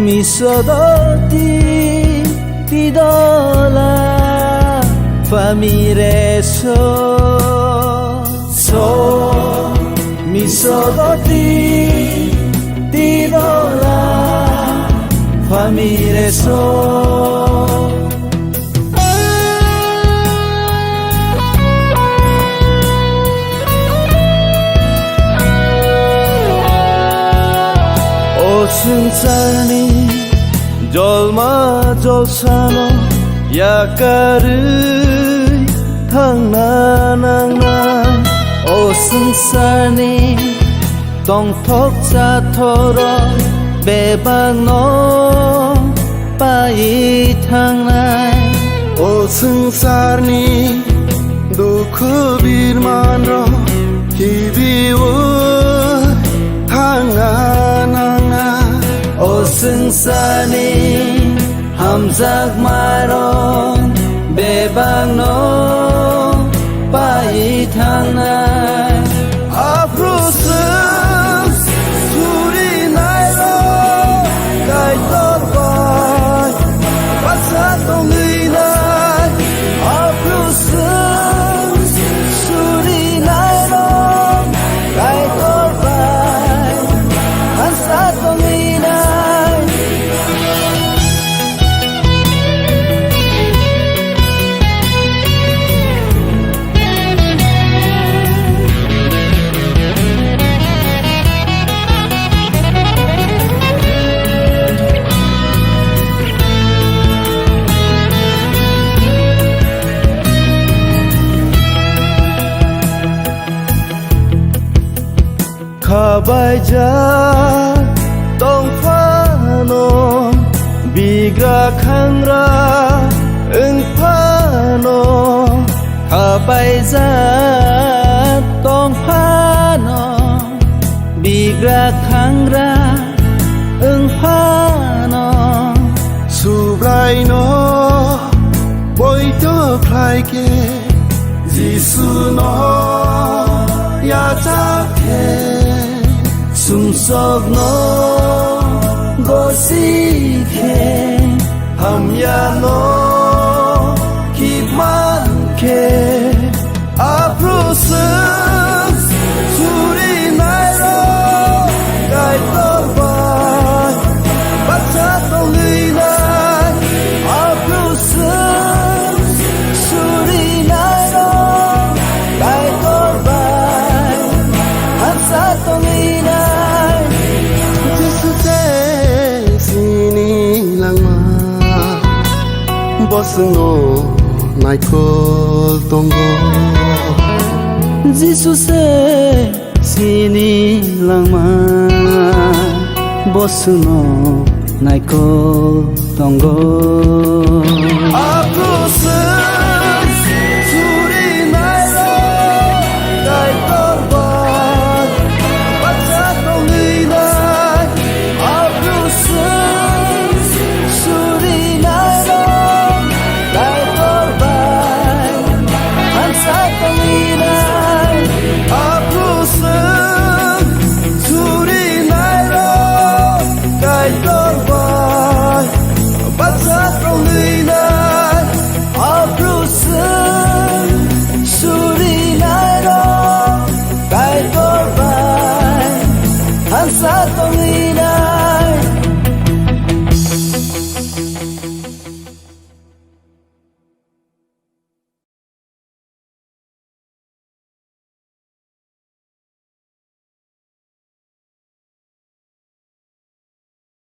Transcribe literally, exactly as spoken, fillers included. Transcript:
Misodoti tidola famireso. So misodoti tidola famireso. O swngcharni jolma jolsano yakarwi thangna nangnai. O swngcharni tongthok chathoro bebakno pai thangnai. O swngcharni dukhu birmanrok khibiwi thangna nangnai. O swngcharni hamjakmarok bebakno pai thangnai. Aphru swng surinairok Kaitor bai bacha tongwinai. Aphru swng surinairok Kaitor bai bacha tongwinai. Khabaijak tongphano, bigra khangra wngphano. Khabaijak tongphano, bigra khangra wngphano. Subraino poito khlaikhe, Jisuno yachak khe, sumsokno gosi khe, hamyano khibman khe, aphru swng surinairok Kaitor bai bacha tongwinai. Aphru swng surinairok Kaitor bai hamsa tongwinai. Jisu se sini langma, bo swngno naikol tongo. Jisu se sini langma, bo swngno naikol tongo.